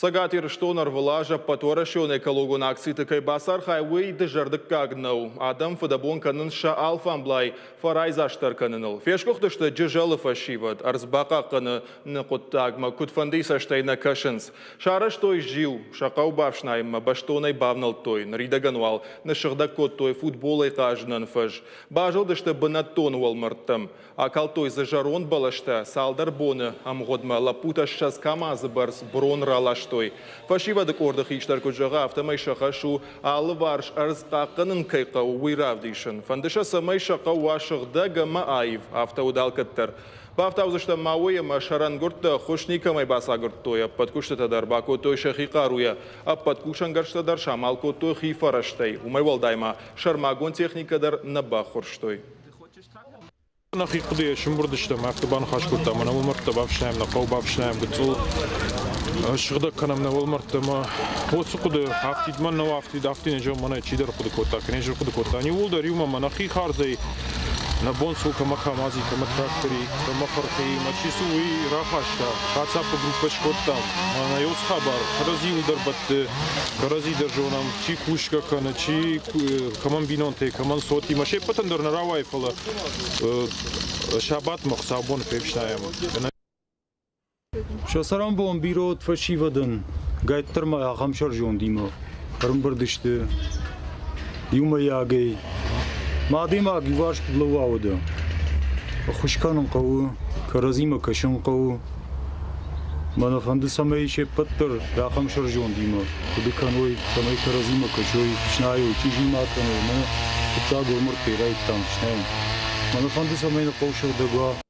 Цӕгат Ирыстон ӕрвылаз ӕппӕтуӕрӕсеон экологон акциты кӕй бацархайы, уый дызӕрдыггаг нӕу. Адӕм фыдӕбон кӕнынц сӕ алфамблай фӕрайдзастдӕр кӕныныл. Фесгуыхтысты Джызӕлы фӕсивӕд. Ӕрдз бахъахъхъӕныны хъуыддагмӕ куыдфӕндыйы цӕстӕй нӕ кӕсынц. Сарӕзтой зиу. Сӕ хъӕу бафснайынмӕ бӕстонӕй бавнӕлдтой. Ныридӕгӕн уал ныссыгъдӕг кодтой футболӕй хъазынӕн фӕз. Базылдысты бынӕттон уӕлмӕрдтӕм. Акалдтой дзы зӕронд бӕлӕстӕ. Цалдӕр боны ӕмгъуыдмӕ лӕппутӕ 20 КАМАЗы бӕрц брон раластой. Фӕсивӕды къорды хистӕр куыд зӕгъы, афтӕмӕй сӕ хӕс у, алыварс ӕрдз хъахъхъӕнын кӕй хъӕуы, уый равдисын. Фӕнды сӕ, цӕмӕй сӕ хъӕу уа сыгъдӕг ӕмӕ аив. Афтӕ уыд алкӕддӕр. Бафтаудзыстӕм ма уый, ӕмӕ сӕрӕнгуырдтӕ ӕххуыс никӕмӕй бацагуырдтой. Ӕппӕт куыстытӕ дӕр бакодтой сӕхи хъаруйӕ. Ӕппӕт кусӕнгӕрзтӕ дӕр самал кодтой хи фӕрӕзтӕй. Уымӕй уӕлдай ма сӕрмагонд техникӕ дӕр нӕ баххуырстой. Нӕхи хъуыдыйӕ сымбырд стӕм, афтӕ баныхас кодтам, ӕмӕ нӕ уӕлмӕрдтӕ бафснайӕм, нӕ хъӕу бафснайӕм гыццыл, сыгъдӕг кӕнӕм нӕ уӕлмӕрдтӕ ӕмӕ уыцы хъуыды афтид мӕн нӕу афтид, афтид нӕ зӕгъын, мӕнӕ чидӕр хъуыды кодта, кӕнӕ ӕз хъуыды кодта. Иууылдӕр иумӕ мӕ нӕхи хардзӕй нӕ бон цы у, кӕмӕ КАМАЗи, кӕмӕ трактори, кӕмӕ хырхи, мӕ чи цы уый рахаста. WhatsApp-ы группӕ скодтам. Мӕнӕ уыцы хабар кӕрӕдзиуыл дӕр бӕтты, кӕрӕдзи дӕр зонӕм, чи кусгӕ кӕны, чи кӕмӕн бинонтӕ, кӕмӕн цотимӕ. Се ппӕтӕн дӕр нӕ рауайы, фӕлӕ сабатмӕ хуыцаубоны фефснайӕм. Сӕ цӕрӕнбон бирӕ уыд фӕсивӕдӕн, гайддӕр ма ахӕм сӕрзондимӕ ӕрӕмбырд сты иумӕйагӕй. Ма адӕймаг иуварс куыд лӕууа уӕдӕ? Ӕххуыс кӕнын хъӕуы, кӕрӕдзимӕ кӕсын хъӕуы. Мӕнӕ фӕнды, цӕмӕй се ппӕт дӕр ахӕм сӕрзондимӕ хъуыды кӕной, цӕмӕй кӕрӕдзимӕ кӕсой, фснайой, чъизи ма кӕной. Мӕнӕ фыццаг уӕлмӕрдтӕй райдыдтам фснайын. Мӕнӕ фӕнды, цӕмӕй нӕ хъӕу сыгъдӕг уа.